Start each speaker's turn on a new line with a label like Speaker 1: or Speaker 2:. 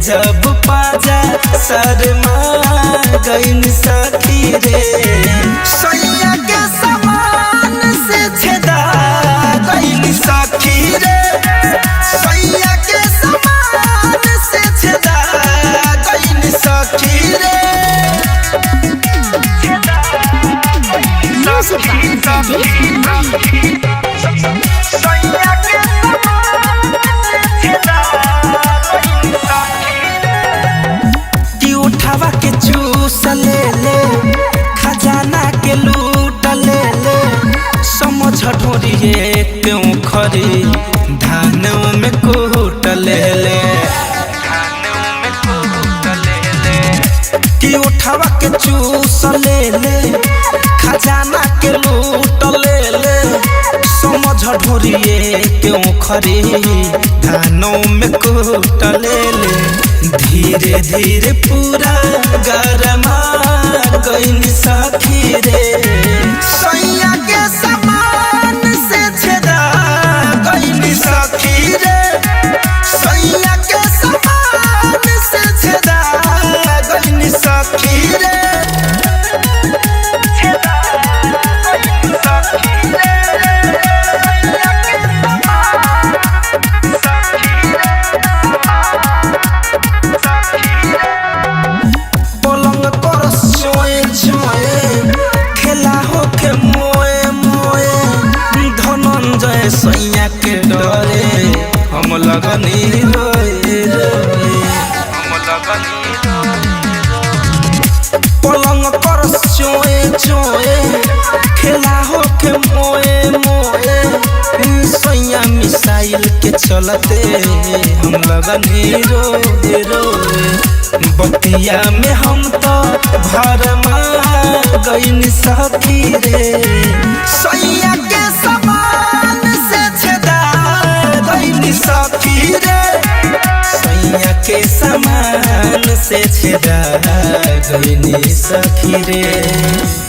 Speaker 1: जब पाजा शर्मा गईन सखी रे। सैया के समान से छेदा गईन सखी रे। सैया के समान से छेदा गईन सखी रे।
Speaker 2: Music by Sandeep Mahi.
Speaker 1: सैया के समान से छेदा गईन सखी रे। कि उठावा के चूस ले ले, खजाना के लूट ले ले, समझ ढोरिए क्यों खरी धान में कूट ले ले। कि उठावा के चूस ले ले, खजाना के लूट ले ले, समझ ढोरिए क्यों खरी धानों में कूट ले ले। धीरे धीरे पूरा गरमा गईन सखी रे। सैया के समान से छेदा गईन सखी रे। सैया के समान से छेदा गईन सखी रे। छेदा गईन सखी रे। सैया के समान सखी रे। पलंग पर सोए सोए खेला होके मोए मोए, धनंजय सैया के डरे हम लगनी रोए रोए। पलंग पर सोए सोए खेला होके मोए मोए, सैया मिसाइल के चलते हम लगनी रोए रोए। बतिया में हम तो भरमा गईन सखी रे। सैया के समान से छेदा गईन सखी रे। सैया के समान से छेदा गईन सखी रे।